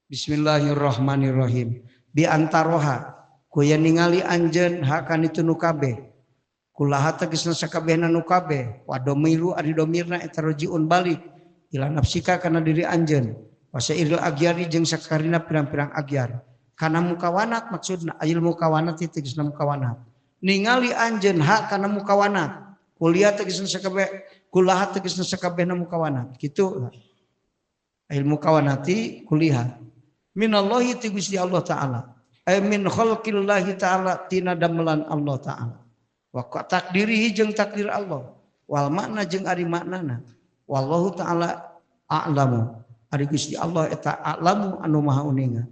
Bismillahirrahmanirrahim. Bi antaroha ku yen ningali anjeun hakan itu nu kabeh. Kulaha tegasna sakabehna nu kabeh. Wa domiru ari domirna eta rojiun balik ila nafsika kana diri anjeun. Wa sairil agyari jeung sakarina pirang-pirang agyar. Kana mukawanat maksudna ayil mukawanat tegasna mukawanat. Ningali anjeun hak kana mukawanat. Kuliah tegasna sakabeh kulaha tegasna sakabehna mukawanat. Kitu. Ayil mukawanati kuliah. Minallahi ti Gusti Allah Ta'ala. Ay min khalqillahi ta'ala tina damelan Allah Ta'ala. Wa takdirihi jeung takdir Allah. Wal makna jeung ari maknana. Wallahu ta'ala a'lamu. Ari Gusti Allah eta a'lamu anu maha uninga.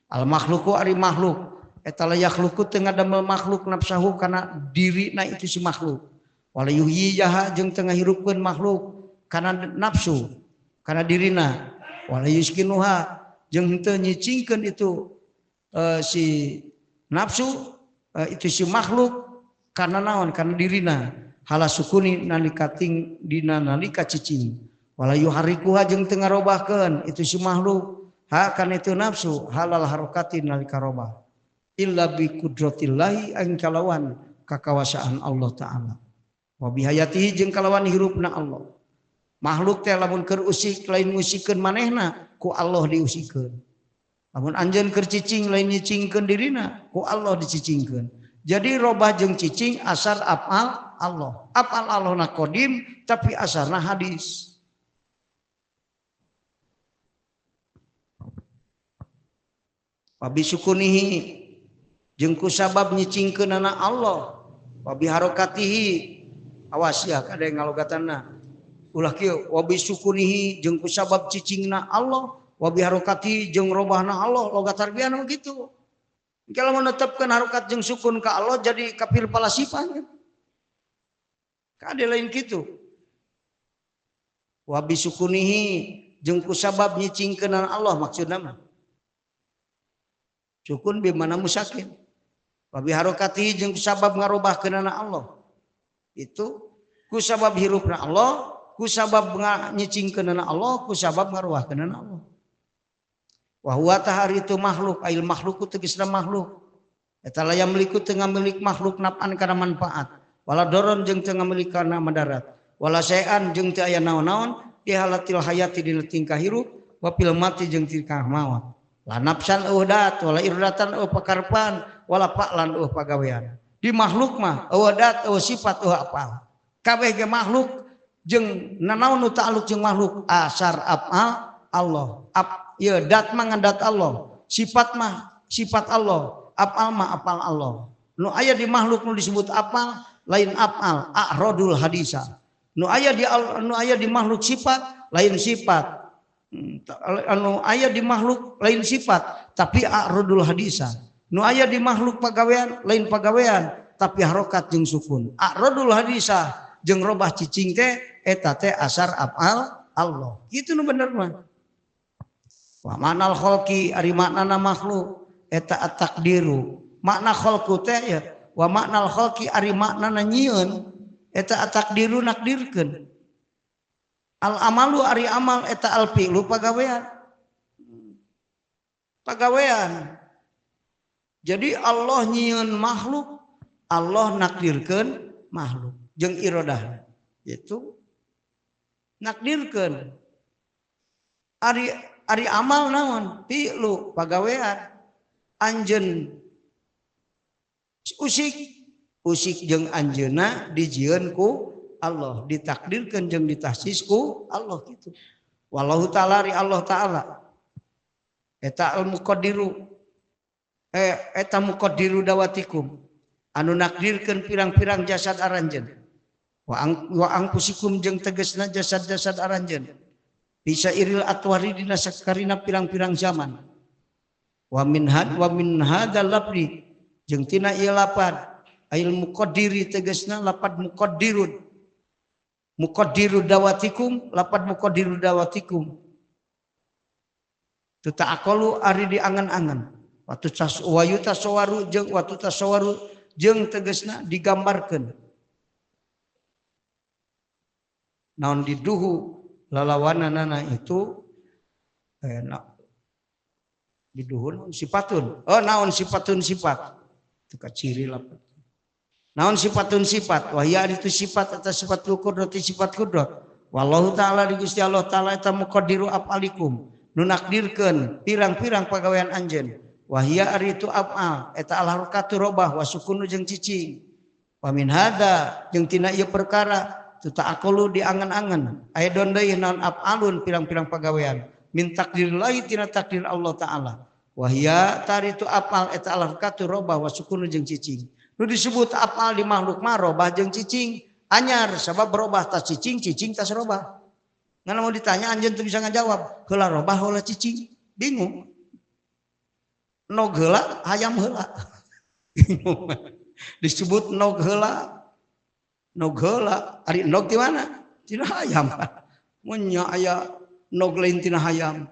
Al makhluku ari makhluk. Eta la yakhluqu teu ngadamel makhluk nafsahu kana dirina itu si makhluk. Wala yuhyiha jeung teu ngahirupkeun makhluk kana nafsu, kana dirina. Wala yuskinuha jeung henteu nyicingkeun itu si nafsu itu si makhluk karena naon karena dirina hala sukuni nalika ting dina nalika cicing wala yuharikuha jeung teu ngarobahkeun itu si makhluk ha kana itu nafsu halal harokati nalika robah illa bi qudratillahi an kalawan kakawasaan Allah Ta'ala wa bihayatihi jeung kalawan hirupna Allah. Makhluk teh lamun keur usik lain ngusikeun manehna ku Allah diusikeun. Lamun anjeun keur cicing lain nyicingkeun dirina ku Allah dicicingkeun. Jadi robah jeung cicing asar afal Allah. Afal Allahna qadim tapi asarna hadis. Wabi sukunihi jeung ku sabab nyicingkeunana Allah. Wabi harokatihi awas ya kada ngalogatanna. Ulah kieu wabi sukunihi jeung ku sabab cicingna Allah, wabi harokati jeung robahna Allah, logat tarbiyah gitu. Kalau menetapkan harokat jeung sukun ka Allah jadi kafir palasifah kan. Kade lain kitu. Wabi sukunihi jeung ku sabab nyicingkeunana Allah maksudna mah. Sukun bi mana musakin. Wabi harokati jeung ku sabab ngarobahkeunana Allah. Itu ku sabab hirupna Allah, ku sabab nyicingkeunana Allah, ku sabab ngaruahkeunana Allah. Wa huwa tahari itu makhluk, ail makhluku tegasna makhluk. Eta la yamliku teu ngamilik makhluk naf'an kana manfaat, wala doron jeung teu ngamilik kana madarat, wala syai'an jeung teu aya naon-naon di halatil hayati dina tingkah hirup, wa fil mati jeung tingkah maot. La nafsan eueuh dat, wala irdatan eueuh pakarpan, wala fa'lan eueuh pagawean. Di makhluk mah eueuh dat, eueuh sifat, eueuh apal. Kabeh ge makhluk jeung nanaon nu ta'aluk jeung makhluk asar afal Allah. Ap ieu dat mah ngan dat Allah, sifat mah sifat Allah, afal mah afal Allah. Nu aya di makhluk nu disebut afal lain afal, a'radul hadisa. Nu aya di nu aya di makhluk sifat lain sifat. Anu aya di makhluk lain sifat tapi a'radul hadisa. Nu aya di makhluk pagawean lain pagawean tapi harokat jeung sukun. A'radul hadisa jeung robah cicing teh eta teh asar afal Allah. Kitu nu bener mah. Wa manal khalqi ari maknana makhluk eta at-takdiru. Makna khalqu teh ya wa maknal khalqi ari maknana nyieun eta at-takdiru nakdirkeun. Al amalu ari amal eta al fi'lu pagawean. Pagawean. Jadi Allah nyieun makhluk, Allah nakdirkeun makhluk jeung irodah. Itu nakdirkeun. Ari ari amal naon? Fi'lu pagawean. Anjeun usik, usik jeung anjeunna dijieun ku Allah, ditakdirkeun jeung ditahsis ku Allah gitu. Wallahu ta'ala ri Allah ta'ala. Eta al muqaddiru eta muqaddiru dawatikum anu nakdirkeun pirang-pirang jasad aranjeun. Wa angkusikum jeung tegasna jasad-jasad aranjeun. Bisa iril atwari dina sakarina pirang-pirang zaman. Wa min had wa min hadzal lafzi jeung tina ieu lapad ail muqaddiri tegasna lapad muqaddirun. Muqaddiru dawatikum lapad muqaddiru dawatikum. Tu ta'aqalu ari diangan-angan. Watu tas wayu tasawaru jeung watu tasawaru jeung tegasna digambarkeun. Naon diduhu lalawananana itu Biduhun sifatun. Oh naon sifatun sifat. Itu kaciri lah. Naon sifatun sifat. Wahya itu sifat atau sifat kudrat sifat kudrat. Wallahu ta'ala di Gusti Allah ta'ala eta muqaddiru afalikum. Nu nakdirkeun pirang-pirang pagawean anjeun. Wahya ari itu afal eta al harakatu robah wa sukunu jeung cicing. Wa min hada jeung tina ieu perkara tu ta'aqulu diangen-angen. Aya don deui naon afalun pirang-pirang pagawean. Min takdirillahi tina takdir Allah ta'ala. Wahya tari itu apal eta al harakatu robah wa sukunu jeung cicing. Nu disebut apal di makhluk mah robah jeung cicing. Anyar sabab robah tas cicing, cicing tas robah. Ngan mau ditanya anjeun teu bisa ngajawab. Heula robah heula cicing. Bingung. Nog heula hayam heula. Disebut nog heula. Nog heula ari nog ti mana? Tina hayam. Mun nya aya nog lain tina hayam.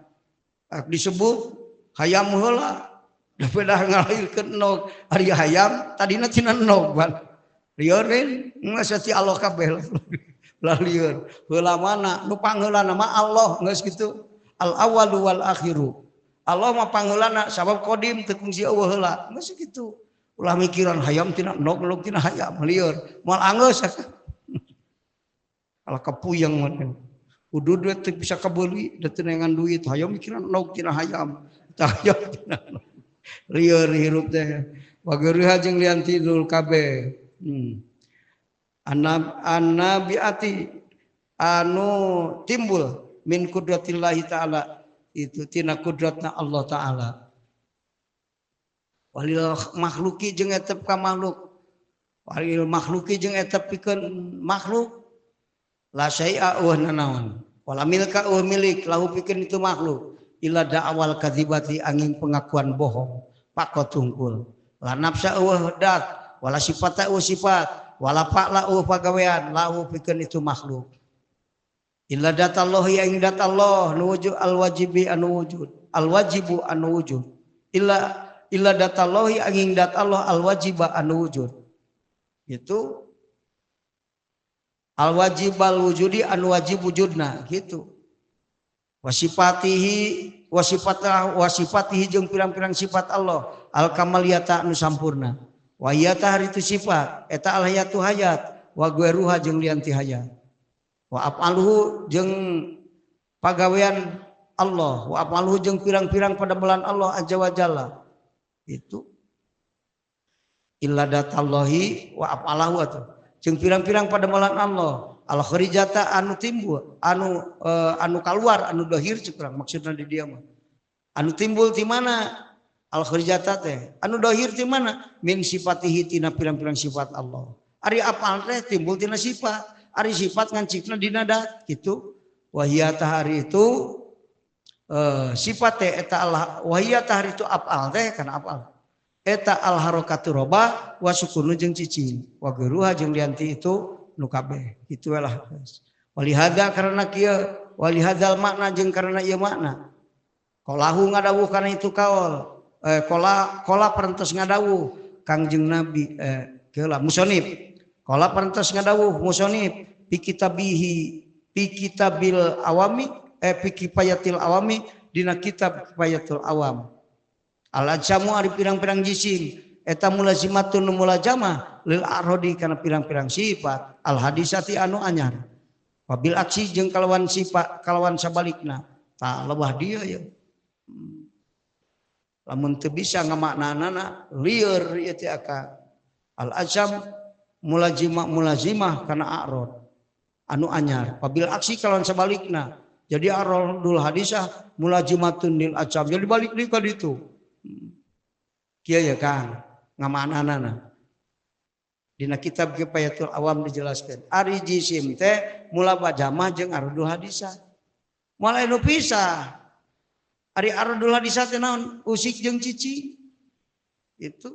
Disebut hayam heula da pedah ngalahirkeun nog ari hayam tadina tina nog ban. Lieur kan geus ti Allah kabeh. Lah lieur heula mana nu pangheulana mah Allah geus kitu. Al awwalu wal akhiru. Allah mah pangheulana sabab qadim teu kungsi eueuh heula geus kitu. Ulah mikiran hayam tina nog nog tina hayam lieur moal anggeus. Ala kapuyeng mah. Kudu duit teu bisa kabeuli da teu neangan duit hayam mikiran nog tina hayam. Hayam tina nog. Lieur hirup teh. Wageureuha jeung lian tidul kabeh. Annabiati anu timbul min kudratillahi ta'ala itu tina kudratna Allah ta'ala. Walil makhluki jeung etep ka makhluk. Walil makhluki jeung etep pikeun makhluk la syai'a eueuh nanaon. Wala milka eueuh milik lahu pikeun itu makhluk illa da'wal kadzibati angin pengakuan bohong pakot tungkul. La nafsa eueuh dat wala sifat eueuh sifat wala fa'la eueuh pagawean lahu pikeun itu makhluk. Illa datallahi yang dat Allah nu wujud al wajibi anu wujud al wajibu anu wujud illa illa datallahi angin dat Allah al wajiba anu wujud itu al wajibal wujudi anu wajib wujudna gitu. Wasifatihi wasifat wasifatihi jeung pirang-pirang sifat Allah al kamaliyata anu sampurna. Wa hiya hari itu sifat eta al hayatu hayat wa ghairuha jeung lian ti hayat. Wa af'aluhu jeung pagawean Allah wa af'aluhu jeung pirang-pirang padamelan Allah azza wa jalla. Itu illa datallahi wa af'alahu atuh jeung pirang-pirang padamelan Allah al kharijata anu timbul anu anu kaluar anu dohir cek urang maksudna di dieu mah anu timbul ti mana al kharijata teh anu dohir ti mana min sifatihi tina pirang-pirang sifat Allah ari apal teh timbul tina sifat ari sifat ngancikna dina dat kitu wahia tahari itu sifat teh eta Allah wahia tahari itu apal teh kana apal eta al harakatu robah wa sukunu jeung cicing wa geuruha jeung lianti itu nu kabeh kitu lah. Walihadza karena kieu walihadzal makna jeung karena ieu makna kolahu ngadawuh kana itu kaol kola kola parantos ngadawuh Kangjeng Nabi kieu lah musonib kola parantos ngadawuh musonib fi kitabihi fi kitabil awami fi kifayatil awami dina kitab kifayatul awam al ajsamu ari pirang-pirang jisim eta mulazimatun mulazamah lil arodi kana pirang-pirang sifat al hadisati anu anyar wabil aksi jeung kalawan sifat kalawan sabalikna tah lebah dieu ya lamun teu bisa ngamaknanana lieur ieu teh aka al ajsam mulazimah mulazimah kana arod anu anyar wabil aksi kalawan sabalikna jadi arodul hadisah mulazimatun lil ajsam jadi balik deui ka ditu kieu ya Kang ngamaknanana dina kitab Kifayatul Awam dijelaskan ari jisim teh mulazamah jeung arodul hadisah moal anu pisah ari arodul hadisah teh naon usik jeung cicing itu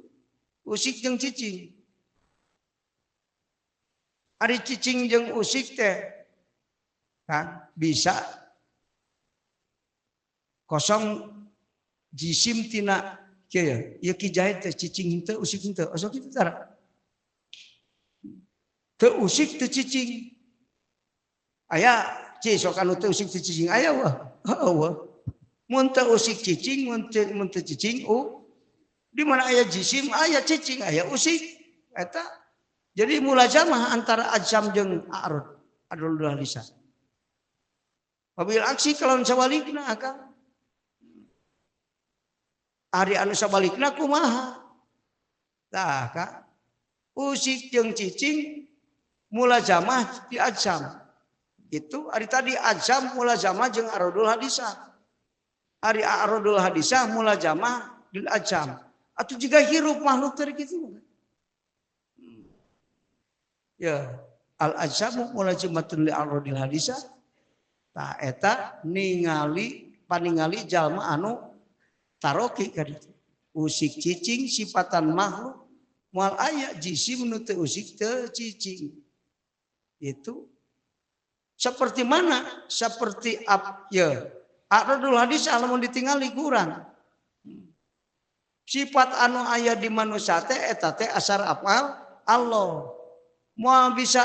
usik jeung cicing ari cicing jeung usik teh kan bisa kosong jisim tina kieu ya ieu ki jahit teh cicing henteu usik henteu osok kitu tara teu usik teu cicing aya ci sok anu teu usik teu cicing aya wah heueuh. Mun teu usik cicing, mun teu cicing di mana aya jisim aya cicing aya usik eta. Jadi mulazamah antara ajsam jeung a'rad adul hadisah. Wabil aksi kalau sabalikna akang. Ari anu sabalikna kumaha? Tah ka usik jeung cicing mulazamah di ajsam. Itu ari tadi ajsam mulazamah jeung aradul hadisah. Ari aradul hadisah mulazamah dil ajsam. Atuh jiga hirup makhluk teh kitu. Ya, al ajsamu mulazimatun li aradil hadisah. Tah eta ningali paningali jalma anu taroki ka ditu. Usik cicing sifatan makhluk moal aya jisim nu teu usik teu cicing. Itu seperti mana? Seperti ya. Aradul hadisah lamun ditingali kurang. Sifat anu aya di manusia teh eta teh asar apal Allah. Moal bisa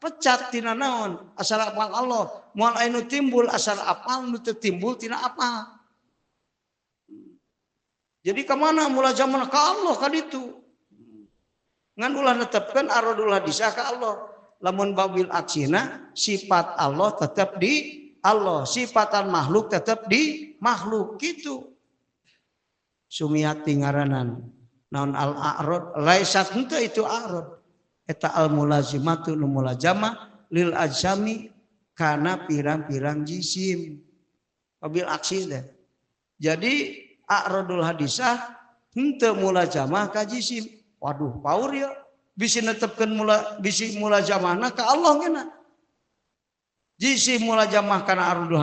pecat tina naon asar apal Allah. Moal aya nu timbul asar apal nu teu timbul tina apal. Jadi kemana mulazamah ka Allah ka ditu. Ngan ulah netepkeun aradul hadisah ka Allah. Lamun babil aksina sifat Allah tetap di Allah, sifatan makhluk tetap di makhluk gitu. Sumiati ngaranan naon al a'rad laisat henteu itu a'rad. Eta al mulazimatu nu mulazamah lil ajsami kana pirang-pirang jisim. Babil aksi teh. Jadi a'radul hadisah henteu mulazamah ka jisim. Waduh, paur ya. Bisi netepkeun mula bisi mulazamahna ka Allah ngeuna. Jisim mulazamah kana aradul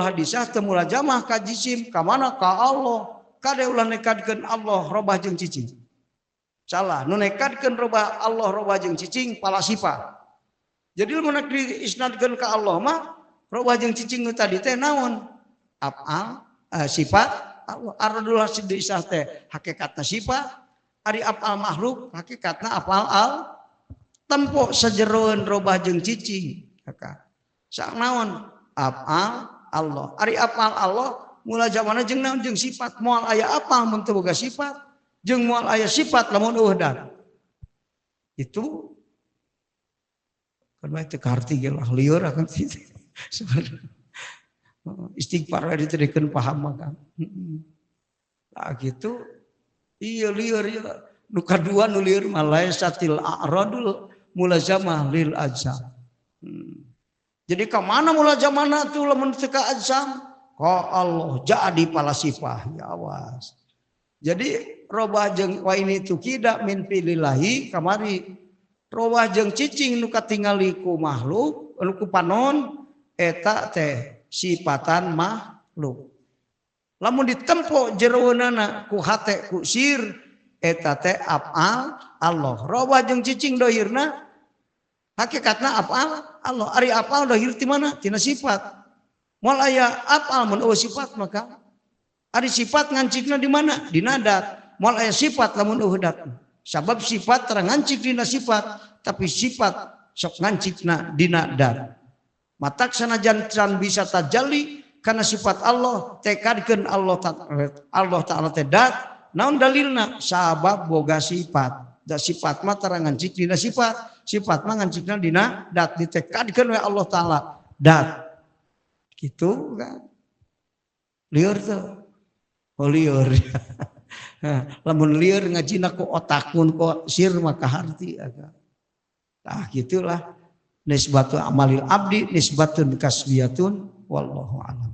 hadisah teu mulazamah ka jisim, ka mana ka Allah. Kade ulah nekadkeun Allah robah jeung cicing. Salah, nu nekadkeun robah Allah robah jeung cicing falasifa. Jadi lamun diisnadkeun ka Allah mah robah jeung cicing nu tadi teh naon? Afal sifat Allah. Aradul hadisah teh hakikatna sifat, ari afal makhluk hakikatna afal al tempo sajeroeun robah jeung cicing. Maka sak naon afal Allah. Ari afal Allah mulazamana jeung naon jeung sifat. Moal aya afal mun teu boga sifat, jeung moal aya sifat lamun eueuh dat. Itu kan bae teu kaharti ge lah lieur akan istighfar we diterikeun paham mah kan. Nah gitu. Iya lieur ya. Nu kadua nu lieur mah laisatil a'radul mulazamah lil ajsam. Jadi kemana mulazamahna tuh lamun teu ka ajsam? Ka Allah jadi falasifah ya awas. Jadi robah jeung wa ini tu kida min filillahi kamari. Robah jeung cicing nu katingali ku makhluk anu ku panon eta teh sifatan makhluk. Lamun ditempo jeroeunana ku hate ku sir eta teh afal Allah. Robah jeung cicing dohirna hakikatna afal Allah. Ari afal dohir ti mana? Tina sifat. Moal aya afal mun eueuh sifat maka ari sifat ngancikna di mana? Dina dat. Moal aya sifat lamun eueuh dat. Sabab sifat tara ngancik dina sifat, tapi sifat sok ngancikna dina dat. Matak sanajan can bisa tajalli karena sifat Allah tekadkeun Allah Allah Ta'ala teh dat. Naon dalilna? Sabab boga sifat. Da sifat mah tara ngancik dina sifat, sifat mah ngancikna dina dat. Ditekadkeun we Allah Ta'ala dat. Gitu kan. Lieur tuh. Oh lieur. Lamun lieur ngajina ku otak mun ku sir maka harti agak. Tah gitulah nisbatu amalil abdi nisbatun kasbiyatun wallahu alam.